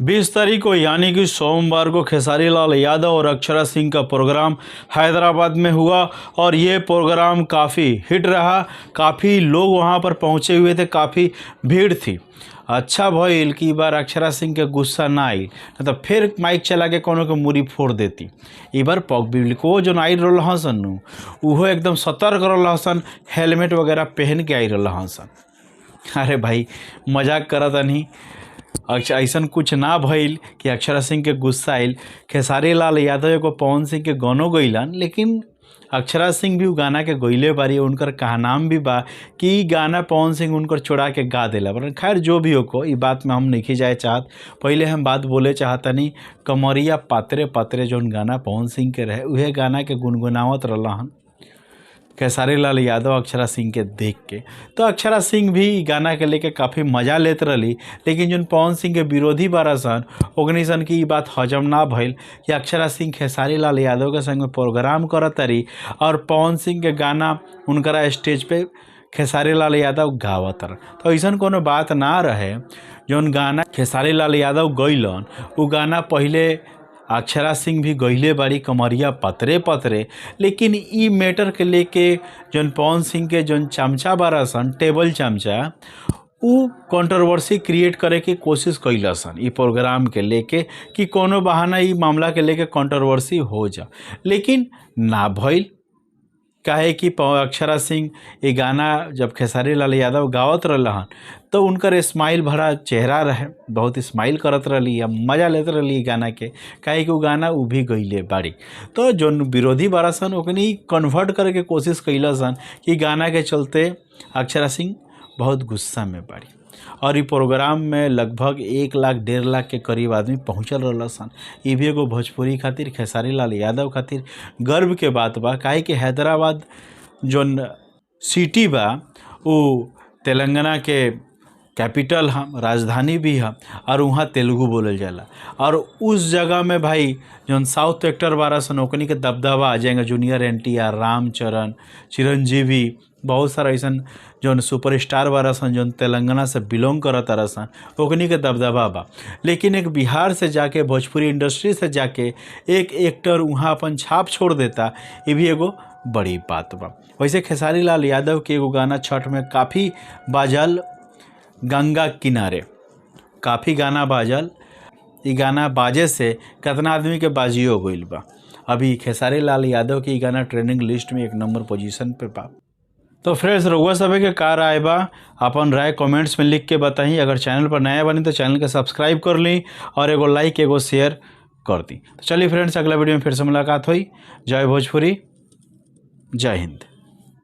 20 तारीख को यानी कि सोमवार को खेसारी लाल यादव और अक्षरा सिंह का प्रोग्राम हैदराबाद में हुआ और ये प्रोग्राम काफ़ी हिट रहा। काफ़ी लोग वहाँ पर पहुँचे हुए थे, काफ़ी भीड़ थी। अच्छा भइल कि ई बार अक्षरा सिंह के गुस्सा ना आई, न तो फिर माइक चला के कोनो के मुरी फोड़ देती। ई बार पब्लिको जोन आई रहल हसन नु, उहो एकदम सतर्क रहल हसन, हेलमेट वगैरह पहन के आई रहल हसन। अरे भाई, मजाक करत नहीं। अच्छा, ऐसन कुछ ना भइल कि अक्षरा सिंह के गुस्सा आइल। खेसारी लाल यादव एगो पवन सिंह के गानो गइलन, लेकिन अक्षरा सिंह भी उ गाना के गइले बारी। उनकर कहनाम भी बा कि इ गाना पवन सिंह उनकर चुरा के गा देला बरन। खैर, जो भी होको, इ बात में हम नहीं जाए चाहत। पहले हम बात बोले चाहतनी, कमरिया पातरे पातरे जौन गाना पवन सिंह के रहे, उहे गाना के गुनगुनावत रहलन खेसारी लाल यादव अक्षरा सिंह के देख के। तो अक्षरा सिंह भी इ गाना के लेके काफ़ी मजा लेत रहली, लेकिन जौन पवन सिंह के विरोधी बारा सन, ओकनी सन की इ बात हजम ना भइल कि अक्षरा सिंह खेसारी लाल यादव के संग में प्रोग्राम करत तारी और पवन सिंह के गाना उनकरा स्टेज पे खेसारी लाल यादव गावत रह। तो ऐसन कोनो बात ना रहे। जौन गाना खेसारी लाल यादव गइलन, उ गाना पहिले अक्षरा सिंह भी गइले बाड़ी, कमरिया पतरे पतरे। लेकिन इ मैटर के लेके जौन पवन सिंह के जौन चमचा बारा सन, टेबल चमचा, उ कंट्रोवर्सी क्रिएट करे के कोशिश कैलसन इ प्रोग्राम के लेके कि कोनो बहाना इ मामला के लेके कंट्रोवर्सी हो जा, लेकिन ना भइल। काहे कि अक्षरा सिंह ये गाना जब खेसारी लाल यादव गावत रहलन तो उनकर स्माइल भरा चेहरा रहे, बहुत स्माइल करत रहली या मजा लेत रहली इ गाना के, काहे कि उ गाना उ भी गइले बाड़ी। तो जौन विरोधी बारा सन, ओकनी कन्वर्ट करे के कोशिश कैलसन कि गाना के चलते अक्षरा सिंह बहुत गुस्सा में बाड़ी। और इ प्रोग्राम में लगभग 1 लाख 1.5 लाख के करीब आदमी पहुंचल रहल सन। इ भी एगो भोजपुरी खातिर, खेसारी लाल यादव खातिर गर्व के बात बा, काहे कि हैदराबाद जौन सिटी बा, उ तेलंगाना के कैपिटल ह, राजधानी भी ह और वहाँ तेलुगु बोलल जाला। और उस जगह में भाई जौन साउथ एक्टर बारा सन, ओकनी के दबदबा आ जाएंगे। जूनियर एनटीआर, रामचरण, चिरंजीवी, बहुत सारा ऐसन जौन सुपरस्टार बारा सन, जौन तेलंगाना से बिलोंग करत तारा सन, ओकनी के दबदबा बा। लेकिन एक बिहार से जाके, भोजपुरी इंडस्ट्री से जाके एक एक्टर वहाँ अपन छाप छोड़ देता, ये भी एगो बड़ी बात बा। वैसे खेसारी लाल यादव के एगो गाना छठ में काफ़ी बाजल, गंगा किनारे, काफ़ी गाना बाजल। इ गाना बाजे से कितना आदमी के बाजियो गइल बा। अभी खेसारी लाल यादव के इ गाना ट्रेंडिंग लिस्ट में एक नंबर पोजीशन पे बा। तो फ्रेंड्स, रउआ सभे के का राय बा? अपन राय कमेंट्स में लिख के बताई। अगर चैनल पर नया बनी तो चैनल के सब्सक्राइब कर ली और एगो लाइक, एगो शेयर कर दी। तो चलिए फ्रेंड्स, अगला वीडियो में फिर से मुलाकात हुई। जय भोजपुरी, जय हिंद।